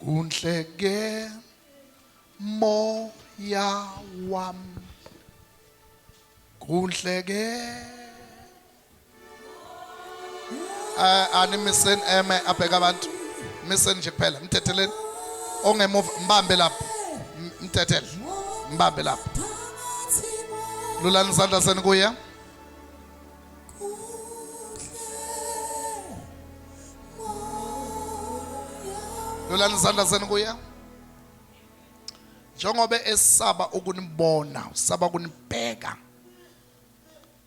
Unhleke moya wami. Kunhleke. Animiseni eme abheka abantu. Miseni nje kuphela, mthetheleni. Ongemuva mbambe lapho. Mthethele. Mbambe lapho. Lulani isandla senu kuye. Lulani isandla senu kuye. Njengoba esaba ukunibona, usaba ukunibheka.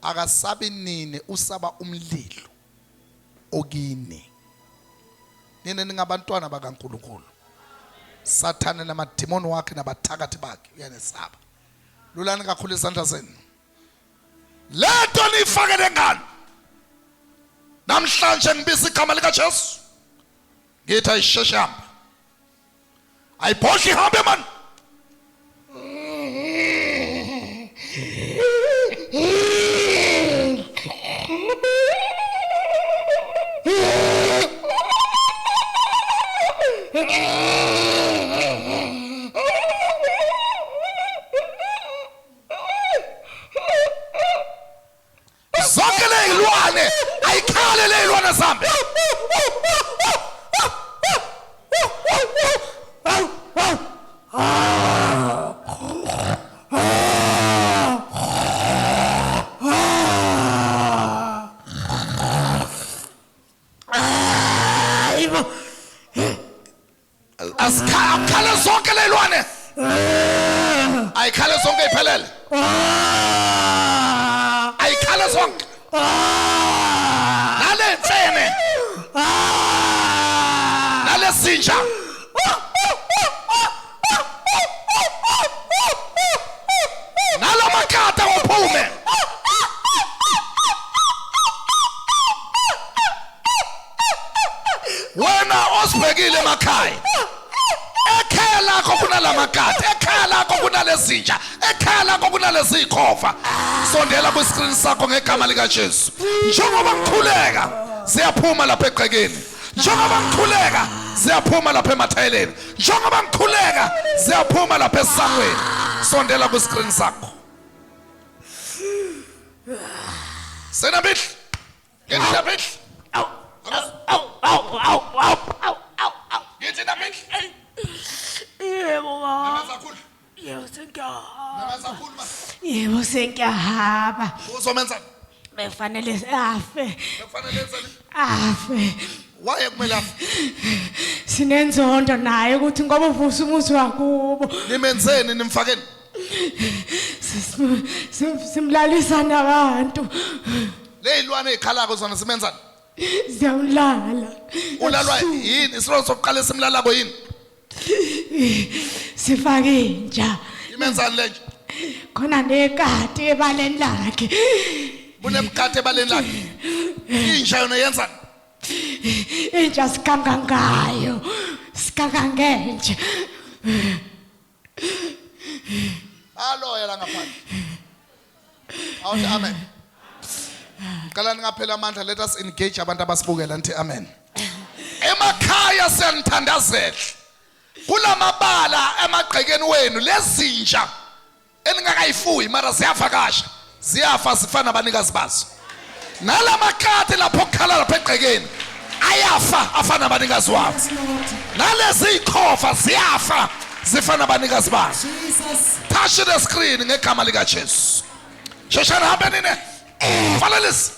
Akasabi nini, usaba umlilo okini. Nina ningabantwana bakaNkulunkulu. Sathane namadimoni wakhe nabathakathi bakhe uyanesaba. Lulani kakhulu isandla senu. Lento niyifake lengane. Namhlanje ngibiza igama likaJesu. Ngithi ayisheshe hambe. Ayibhodli ihambe man. Zonke leyilwane ayikhale leyilwane zambe. Asikhale zonke leyilwane. Ayikhale zonke iphelele. Ayikhale zonke. Nale mfene. Nale sinja. Nalamakata waphume. Wena osibhekile emakhaya. Ekhaya lakho kunalamakati, ekhaya lakho kunalezinja, ekhaya lakho kunalezikhova. Sondela kwi-screen sakho ngegama likaJesu. Njengoba ngikhuleka, siyaphuma lapha egcekeni. Njengoba ngikhuleka, siyaphuma lapha emathayeleni. Njengoba ngikhuleka, siyaphuma lapha esangweni. Sondela kwi-screen sakho. Senabihli. Ngithi nabihli. Aw aw aw aw aw aw aw aw. Ngithi nabihli. Yebo baba. Nameza kakhulu. Yebo sengiyahamba. Nameza kakhulu ma. Yebo sengiyahamba. Uzomenza. Bekufanele afe. Bekufanele enzeni? Afe. Waye kumele afe. Sinenzondo naye ukuthi ngoba uvusa umuzi wakubo. Nimenzeni nimfakeni? Simlalisa nabantu. Leyilwane ezikhalako zona simenzani? Ziyamlala. Ulalwa yini? Isilwane sokuqala esimlalako yini? Sifake inja. Imenzani lenja? Khona nekati ebaleni lakhe. Kunemkati ebaleni lakhe. Inja yona yenzani? Inja sikanga ngayo. Sikanga ngenja. Aloya la ngaphandle. Awuthi amen. Ngicela ningaphela amandla, let us engage abantu abasibukela nithi amen. Emakhaya siyanithandazela. Kulamabala emagcekeni wenu lezinja eningakayifuyi mara ziyavakasha ziyafa zifana nabanikazi bazo. Nalamakati lapho kukhala lapha egcekeni ayafa afana nabanikazi wabo. Yes, Lord. Nalezi zikhova ziyafa zifana nabanikazi bazo. Jesus. Touch the screen ngegama likaJesu. Sheshani hambe nine. Valelisi.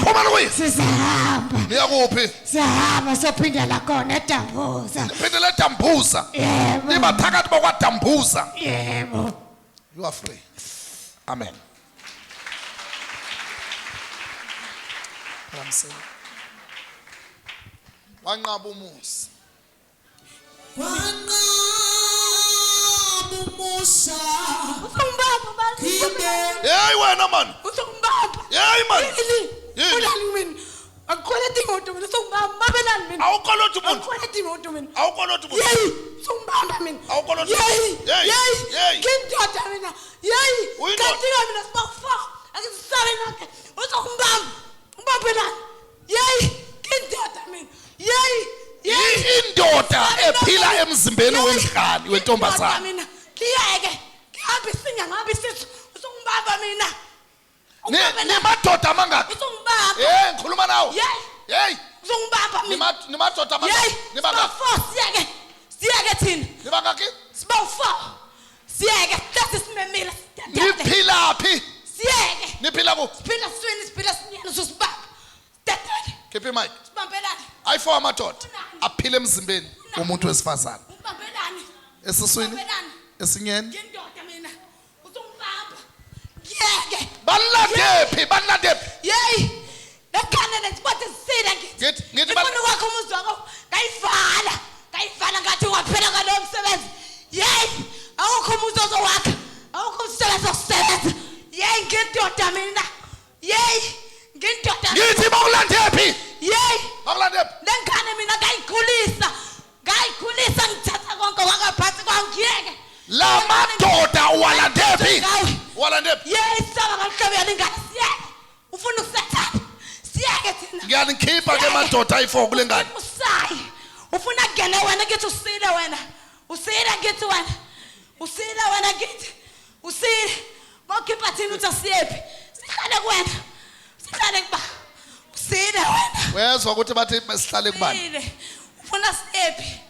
Phuma kuye. Sizahamba. Niya kuphi? Siyahamba sophindela khona eDambuza. Phindele eDambuza. Yebo. Nibathakathi bakwaDambuza. Yebo. You are free. Amen. Phakamiseni. Wanqaba umusa. Wanqaba umusa. Usungibamba baba. Phinde Hey wena man. Usungibamba. Hey man. Yini? Yini? Ulani mina? Akukweleti imoto mina usungibamba. Babelani mina? Awukoloti umuntu. Akukweleti imoto mina. Awukoloti umuntu. Yeyi, usungibamba mina. Awukoloti. Yeyi. Yeyi. Yeyi. Yeyi. Ngindoda mina. Yeyi. Uyindoda. Kanti mina sibakufaka. Akisale nakhe. Usungibamba. Ubambelani? Yeyi, ngindoda mina. Yeyi. Yeyi. Indoda ephila. emzimbeni wengane wentombazana. Mina ngiyeke ngihambe isinya ngabe isisu usungibamba mina. Nimadoda amangaki? Usungibamba. Hey ngikhuluma nawe. Hey. Usungibamba mina. Nimadoda amangaki? Nibangaki? Siyeke. Siyeke thina. Nibangaki? Siba u4. Siyeke hlezi simemile. Niphila phi? Siyeke. Niphila ku? Siphila siswini siphila sinyeni usibamba. Dadele. Khipha imic. Sibambelane. Ayi4 amadoda aphila emzimbeni womuntu wesifazane. Ubambelane. Esiswini. Esinyeni. Ngindoda mina. Usungibamba. Ngiyeke. Balandephi? Balandephi? Yey. Lekhane lesikwati sisile ngithi. Ngithi ngifuna kwakho umuzi wakho ngayivala. Ngayivala ngathi waphela ngalowo msebenzi. Yey. Awukho umuzi ozowakha. Awukho umsebenzi okusebenza. Yey ngindoda mina. Yey. Ngindoda. Ngithi bakulandephi? Yey. Bakulandephi? Lengane mina ngayikhulisa. Ngayikhulisa ngithatha konke kwangaphansi kwangiyeke. La madoda uwalandephi? Uwalandephi? Yey saba ngamhlobo yalengane siyeke. Ufuna ukusethana. Siyeke thina. Ngiyanikhipha ke madoda ayi4 kule ngane. Usayi. Ufuna kungena wena ngithi usile wena. Usile ngithi wena. Usile wena ngithi. Usile. Mawukhipha thina uthi asiyephi. Sihlale kuwena. Sihlale kuba. Usile wena. Uyezwa ukuthi bathi sihlale kubani? Ufuna siyephi?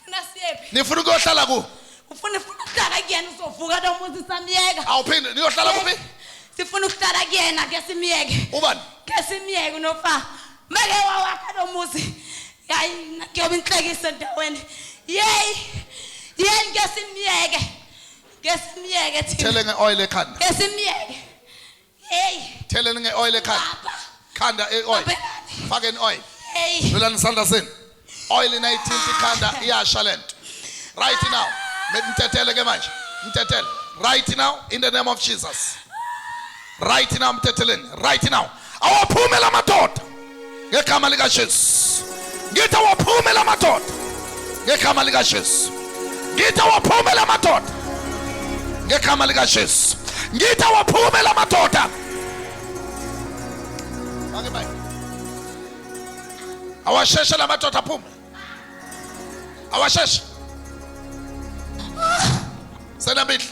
Ufuna siyephi? Nifuna ukuyohlala ku? Ufuna ukuhlala kuyena uzovuka lo muzi samyeka. Awuphinde niyohlala kuphi? Sifuna ukuhlala kuyena ke simyeke. Ubani? Ke simyeke unofa. Meke wawakha lo muzi. Hayi ngiyobe inhlekise endaweni. Yey. Yey ke simyeke. Ke simyeke thina. Thele ngeoil ekhanda. Ke simyeke. Hey. Thele ngeoil ekhanda. Khanda eoil. Fake in oil. Hey. Lulani isandla senu. Oil inayithinta ikhanda iyasha lento. Right now. Mtetele ke manje. Mtetele. Right now in the name of Jesus. Right now mteteleni. Right now. Awaphume lamadoda. Ngegama lika Jesu. Ngithi awaphume lamadoda. Ngegama lika Jesu. Ngithi awaphume lamadoda. Ngegama lika Jesu. Ngithi awaphume lamadoda. Ake bye. Awasheshe lamadoda aphume. Awasheshe. Senabidla.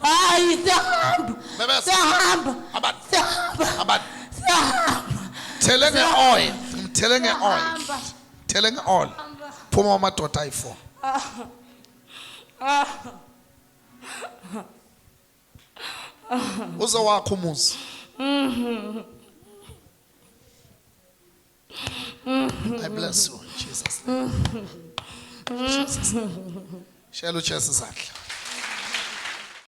Hayi siyahamba. Siyahamba. Abani. Siyahamba. Abani. Siyahamba. Thele ngeoil. Thele ngeoil. Thele ngeoil. Phuma amadoda ayi4. Uzowakha umuzi. I bless you in Jesus name. Jesus name. Shela uJesu izandla.